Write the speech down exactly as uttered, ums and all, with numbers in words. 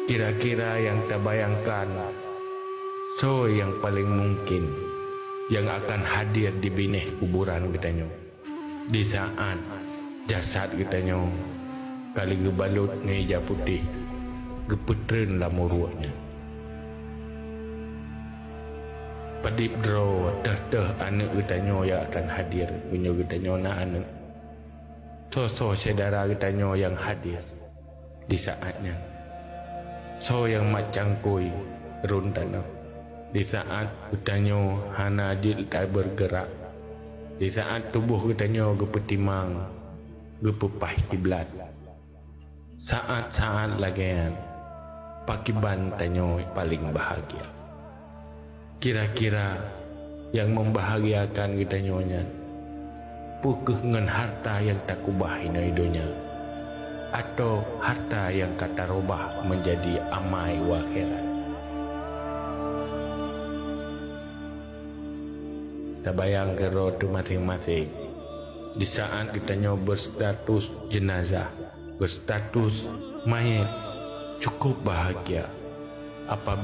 Kira-kira nyang tabayangkan, soe nyang paleng mungken nyang akan hadir di binéh kuburan geutanyoe? Di saát jasad geutanyoe ka lheueh geubalot ngon ija putéh, geupeutreun lam uruek nyan. Padub droe teuh-teuh aneuëk geutanyoe nyang akan hadir, meunyoe geutanyoe na aneuëk. Soe-soe syedara geutanyoe nyang hadir di saát nyan? Soe nyang mat cangkôi rhon tanoh di saát geutanyoe hana jeuet tabeurgeurak, di saát tuboh geutanyoe geupeutimang geupeupaih kiblat? Saát-saát lagée nyan, pakiban tanyoe paleng bahagia? Kira-kira nyang membahagiakan geutanyoe nyan, peu kheueh ngon harta nyang takubah inoe donya, atau harta nyang ka tarubah meunjadi amai u akhirat? Tabayang keudroe teuh maséng-maséng, di saát geutanyoe berstatus jenazah, berstatus mayét, cukup bahagia apabila